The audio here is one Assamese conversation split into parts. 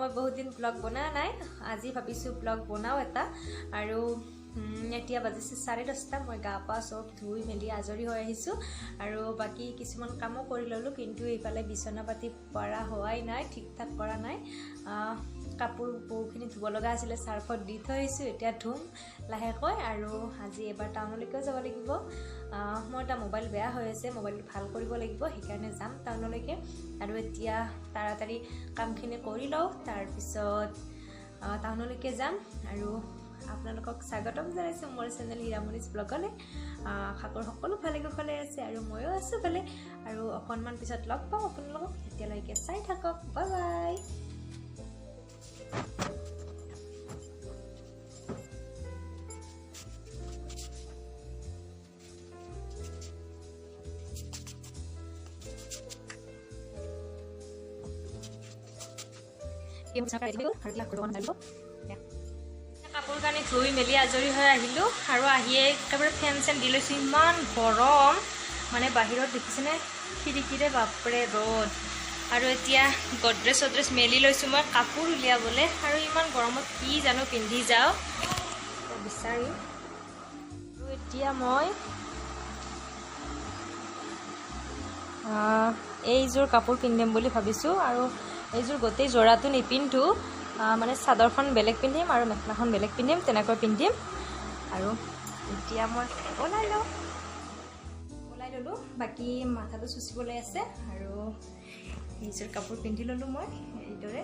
মই বহুত দিন ব্লগ বনোৱা নাই, আজি ভাবিছোঁ ব্লগ বনাওঁ এটা। আৰু এতিয়া বাজিছে 10:30। মই গা পা চব ধুই মেলি আজৰি হৈ আহিছোঁ আৰু বাকী কিছুমান কামো কৰি ল'লোঁ, কিন্তু এইফালে বিচনা পাতি পৰা হোৱাই নাই, ঠিক ঠাক কৰা নাই। কাপোৰ বহুখিনি ধুব লগা আছিলে, চাৰ্ফত দি থৈ আহিছোঁ, এতিয়া ধুম লাহেকৈ। আৰু আজি এবাৰ টাউনলৈকেও যাব লাগিব। মোৰ এটা মোবাইল বেয়া হৈ আছে, মোবাইলটো ভাল কৰিব লাগিব, সেইকাৰণে যাম টাউনলৈকে। আৰু এতিয়া তাড়াতাড়ি কামখিনি কৰি লওঁ, তাৰপিছত টাউনলৈকে যাম। আৰু আপোনালোকক স্বাগতম জনাইছোঁ মোৰ চেনেল হীৰামণিজ ব্লগলৈ। আশা কৰোঁ সকলো ভালে কুশলে আছে আৰু ময়ো আছোঁ ভালে। আৰু অকণমান পিছত লগ পাম আপোনালোকক, তেতিয়ালৈকে চাই থাকক। Bye bye. কাপোৰ কানি ধুই মেলি আজৰি হৈ আহিলোঁ আৰু আহিয়ে একেবাৰে ফেন চেন দি লৈছোঁ। ইমান গৰম, মানে বাহিৰত দেখিছেনে খিৰিকীৰে, বাপৰে ৰ'দ। আৰু এতিয়া গডৰেজ চডৰেজ মেলি লৈছোঁ মই কাপোৰ উলিয়াবলৈ। আৰু ইমান গৰমত কি জানো পিন্ধি যাওঁ বিচাৰিম। আৰু এতিয়া মই এইযোৰ কাপোৰ পিন্ধিম বুলি ভাবিছোঁ। আৰু এইযোৰ গোটেই যোৰাটো নিপিন্ধো, মানে চাদৰখন বেলেগ পিন্ধিম আৰু মেখেলাখন বেলেগ পিন্ধিম, তেনেকৈ পিন্ধিম। আৰু এতিয়া মই ওলাই লওঁ, ওলাই ল'লোঁ। বাকী মাথাটো চুচিবলৈ আছে। আৰু এইযোৰ কাপোৰ পিন্ধি ল'লোঁ মই এইদৰে।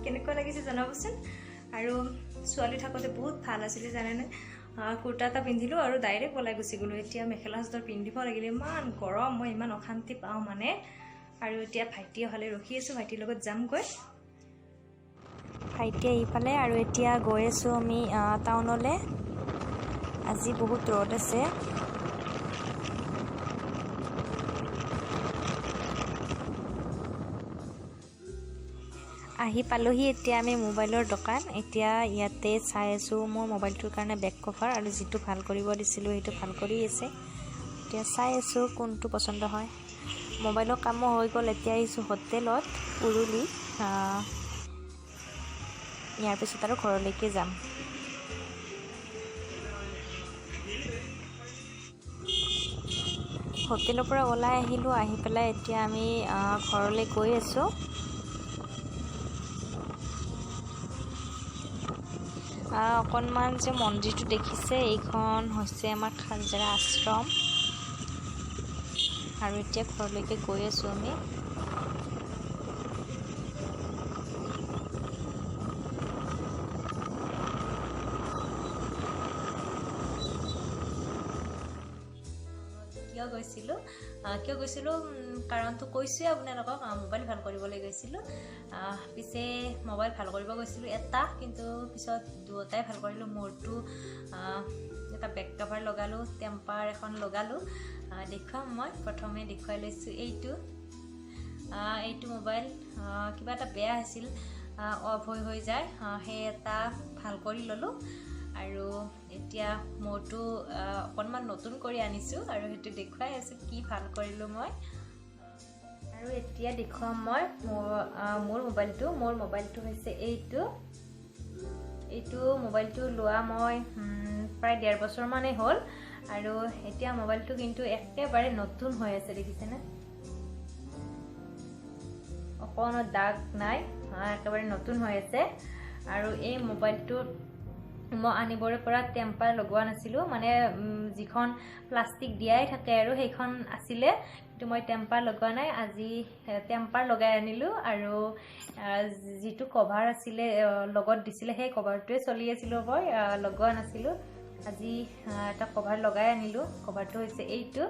কেনেকুৱা লাগিছে জনাবচোন। আৰু ছোৱালী থাকোঁতে বহুত ভাল আছিলে জানেনে, কুৰ্তা এটা পিন্ধিলোঁ আৰু ডাইৰেক্ট ওলাই গুচি গ'লোঁ। এতিয়া মেখেলা চাদৰ পিন্ধিব লাগিলে ইমান গৰম, মই ইমান অশান্তি পাওঁ মানে। আৰু এতিয়া ভাইটি অহালৈ ৰখি আছোঁ, ভাইটিৰ লগত যামগৈ। ভাইটি আহি পালে আৰু এতিয়া গৈ আছোঁ আমি টাউনলৈ। আজি বহুত ৰ'দ আছে। আহি পালোহি এতিয়া আমি মোবাইলৰ দোকান। এতিয়া ইয়াতে চাই আছোঁ মোৰ মোবাইলটোৰ কাৰণে বেক কভাৰ, আৰু যিটো ভাল কৰিব দিছিলোঁ সেইটো ভাল কৰি আছে। এতিয়া চাই আছোঁ কোনটো পচন্দ হয়। মোবাইলৰ কামো হৈ গ'ল। এতিয়া আহিছোঁ হোটেলত উৰুলি। ইয়াৰ পিছত আৰু ঘৰলৈকে যাম। হোটেলৰ পৰা ওলাই আহিলোঁ, আহি পেলাই এতিয়া আমি ঘৰলৈ গৈ আছোঁ। অকণমান যে মন্দিৰটো দেখিছে, এইখন হৈছে আমাৰ খালজেৰা আশ্ৰম। আৰু এতিয়া ঘৰলৈকে গৈ আছোঁ আমি। কিয় গৈছিলোঁ কাৰণটো কৈছোঁৱে আপোনালোকক, মোবাইল ভাল কৰিবলৈ গৈছিলোঁ। পিছে মোবাইল ভাল কৰিব গৈছিলোঁ এটা, কিন্তু পিছত দুয়োটাই ভাল কৰিলোঁ। মোৰটো এটা বেক কভাৰ লগালোঁ, টেম্পাৰ এখন লগালোঁ। দেখুৱাম মই, প্ৰথমে দেখুৱাই লৈছোঁ এইটো। এইটো মোবাইল কিবা এটা বেয়া হৈছিল, অফ হৈ যায়, সেই এটা ভাল কৰি ল'লোঁ। আৰু এতিয়া মোৰটো অকণমান নতুন কৰি আনিছোঁ আৰু সেইটো দেখুৱাই আছোঁ কি ভাল কৰিলোঁ মই। আৰু এতিয়া দেখুৱাম মই মোৰ মোবাইলটো। মোৰ মোবাইলটো হৈছে এইটো। এইটো মোবাইলটো লোৱা মই প্ৰায় 1.5 বছৰমানেই হ'ল। আৰু এতিয়া মোবাইলটো কিন্তু একেবাৰে নতুন হৈ আছে, দেখিছেনে? অকণো দাগ নাই, একেবাৰে নতুন হৈ আছে। আৰু এই মোবাইলটো মই আনিবৰে পৰা টেম্পাৰ লগোৱা নাছিলোঁ, মানে যিখন প্লাষ্টিক দিয়াই থাকে আৰু সেইখন আছিলে, কিন্তু মই টেম্পাৰ লগোৱা নাই। আজি টেম্পাৰ লগাই আনিলোঁ। আৰু যিটো কভাৰ আছিলে লগত দিছিলে, সেই কভাৰটোৱে চলি আছিলোঁ মই, লগোৱা নাছিলোঁ। আজি এটা কভাৰ লগাই আনিলোঁ। কভাৰটো হৈছে এইটো।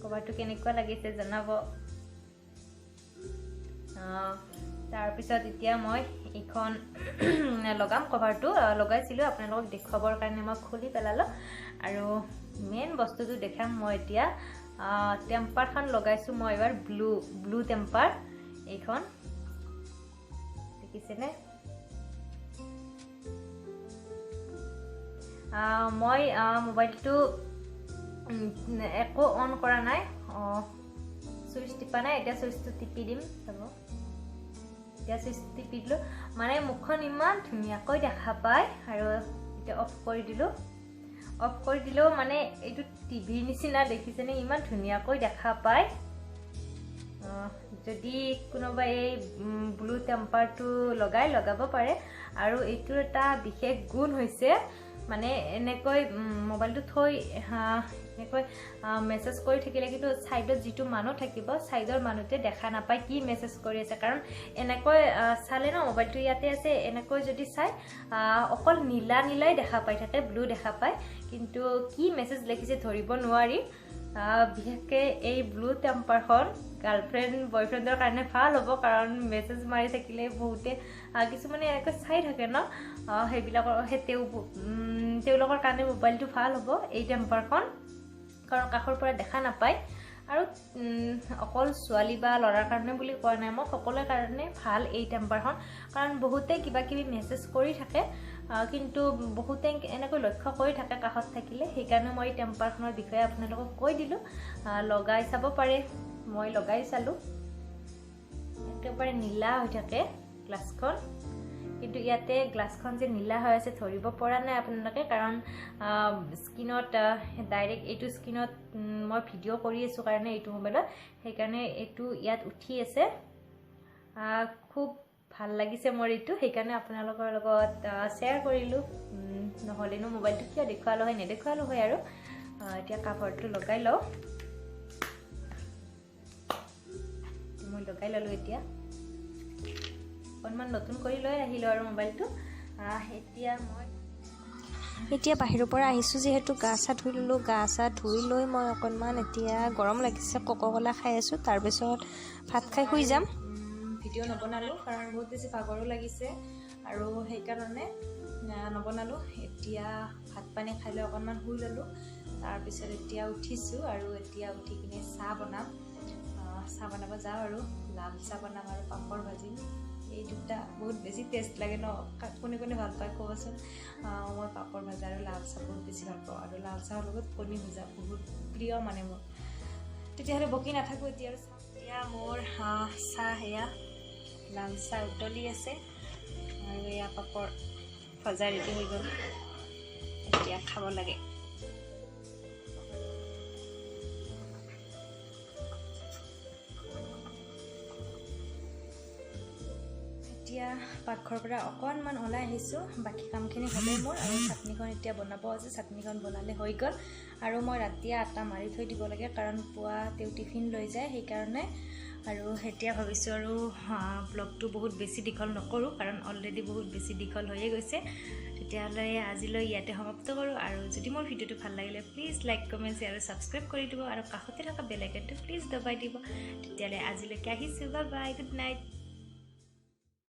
কভাৰটো কেনেকুৱা লাগিছে জনাব। তাৰপিছত এতিয়া মই এইখন লগাম। কভাৰটো লগাইছিলোঁ, আপোনালোকক দেখুৱাবৰ কাৰণে মই খুলি পেলালোঁ। আৰু মেইন বস্তুটো দেখাম মই এতিয়া। টেম্পাৰখন লগাইছোঁ মই এইবাৰ, ব্লু টেম্পাৰ এইখন, দেখিছেনে? মই মোবাইলটো একো অন কৰা নাই, চুইচ টিপা নাই। এতিয়া চুইচটো টিপি দিম, চাব। এতিয়া চুইচ টিপি দিলোঁ, মানে মুখখন ইমান ধুনীয়াকৈ দেখা পায়। আৰু এতিয়া অফ কৰি দিলোঁ, অফ কৰি দিলেও মানে এইটো টিভিৰ নিচিনা দেখিছেনে, ইমান ধুনীয়াকৈ দেখা পায়। যদি কোনোবাই এই ব্লু টেম্পাৰটো লগাব পাৰে। আৰু এইটোৰ এটা বিশেষ গুণ হৈছে মানে এনেকৈ মোবাইলটো থৈ এনেকৈ মেছেজ কৰি থাকিলে কিন্তু ছাইডত যিটো মানুহ থাকিব ছাইডৰ মানুহটোৱে দেখা নাপায় কি মেছেজ কৰি আছে, কাৰণ এনেকৈ চালে ন মোবাইলটো ইয়াতে আছে, এনেকৈ যদি চাই অকল নীলা নীলাই দেখা পাই থাকে, ব্লু দেখা পায়, কিন্তু কি মেছেজ লিখিছে ধৰিব নোৱাৰি। বিশেষকৈ এই ব্লু টেম্পাৰখন গাৰ্লফ্ৰেণ্ড বয়ফ্ৰেণ্ডৰ কাৰণে ভাল হ'ব, কাৰণ মেছেজ মাৰি থাকিলে বহুতে কিছুমানে এনেকৈ চাই থাকে ন, সেইবিলাকৰ সেই তেওঁলোকৰ কাৰণে মোবাইলটো ভাল হ'ব এই টেম্পাৰখন, কাৰণ কাষৰ পৰা দেখা নাপায়। আৰু অকল ছোৱালী বা ল'ৰাৰ কাৰণে বুলি কোৱা নাই মই, সকলোৰে কাৰণে ভাল এই টেম্পাৰখন, কাৰণ বহুতে কিবা কিবি মেছেজ কৰি থাকে, কিন্তু বহুতে এনেকৈ লক্ষ্য কৰি থাকে কাষত থাকিলে, সেইকাৰণে মই এই টেম্পাৰখনৰ বিষয়ে আপোনালোকক কৈ দিলোঁ। লগাই চাব পাৰে, মই লগাই চালোঁ, একেবাৰে নীলা হৈ থাকে গ্লাছখন, কিন্তু ইয়াতে গ্লাছখন যে নীলা হৈ আছে ধৰিব পৰা নাই আপোনালোকে, কাৰণ স্ক্ৰীণত ডাইৰেক্ট এইটো স্ক্ৰীণত মই ভিডিঅ' কৰি আছোঁ কাৰণে এইটো মোবাইলত, সেইকাৰণে এইটো ইয়াত উঠি আছে। খুব ভাল লাগিছে মোৰ এইটো, সেইকাৰণে আপোনালোকৰ লগত শ্বেয়াৰ কৰিলোঁ, নহ'লেনো মোবাইলটো কিয় দেখুৱালোঁ হয়, নেদেখুৱালোঁ হয়। আৰু এতিয়া কাভাৰটো লগাই লওঁ, মই লগাই ল'লোঁ, এতিয়া অকণমান নতুন কৰি লৈ আহিলোঁ আৰু মোবাইলটো। এতিয়া মই এতিয়া বাহিৰৰ পৰা আহিছোঁ যিহেতু গা চা ধুই ল'লোঁ, গা চা ধুই লৈ মই অকণমান এতিয়া গৰম লাগিছে কোকা-কোলা খাই আছোঁ, তাৰপিছত ভাত খাই শুই যাম। ভিডিঅ' নবনালোঁ কাৰণ বহুত বেছি ভাগৰো লাগিছে আৰু সেইকাৰণে নবনালোঁ। এতিয়া ভাত পানী খাই লৈ অকণমান শুই ল'লোঁ, তাৰপিছত এতিয়া উঠিছোঁ আৰু এতিয়া উঠি কিনে চাহ বনাম, চাহ বনাব যাওঁ আৰু লাল চাহ বনাম আৰু পাপৰ ভাজিম। এই দুটা বহুত বেছি টেষ্ট লাগে ন, কোনে কোনে ভাল পায় ক'বচোন। মই পাপৰ ভাজা আৰু লাল চাহ বহুত বেছি ভাল পাওঁ, আৰু লাল চাহৰ লগত কণী ভজা বহুত প্ৰিয় মানে মোৰ। তেতিয়াহ'লে বকি নাথাকোঁ এতিয়া আৰু। এতিয়া মোৰ চাহ সেয়া লাল চাহ উতলি আছে আৰু এয়া পাপৰ ভজা ৰেডি হৈ গ'ল, এতিয়া খাব লাগে। এতিয়া পাকঘৰৰ পৰা অকণমান ওলাই আহিছোঁ, বাকী কামখিনি হ'লেই মোৰ। আৰু চাটনিখন এতিয়া বনাব আছে, চাটনিখন বনালে হৈ গ'ল। আৰু মই ৰাতিয়ে আটা মাৰি থৈ দিব লাগে, কাৰণ পুৱা তেওঁ টিফিন লৈ যায় সেইকাৰণে। আৰু এতিয়া ভাবিছোঁ আৰু ব্লগটো বহুত বেছি দীঘল নকৰোঁ, কাৰণ অলৰেডি বহুত বেছি দীঘল হৈয়ে গৈছে। তেতিয়াহ'লে আজিলৈ ইয়াতে সমাপ্ত কৰোঁ। আৰু যদি মোৰ ভিডিঅ'টো ভাল লাগিলে প্লিজ লাইক, কমেণ্ট, শ্বেয়াৰ আৰু ছাবস্ক্ৰাইব কৰি দিব, আৰু কাষতে থকা বেল আইকনটো প্লিজ দবাই দিব। তেতিয়াহ'লে আজিলৈকে আহিছোঁ, বাই বাই, গুড নাইট।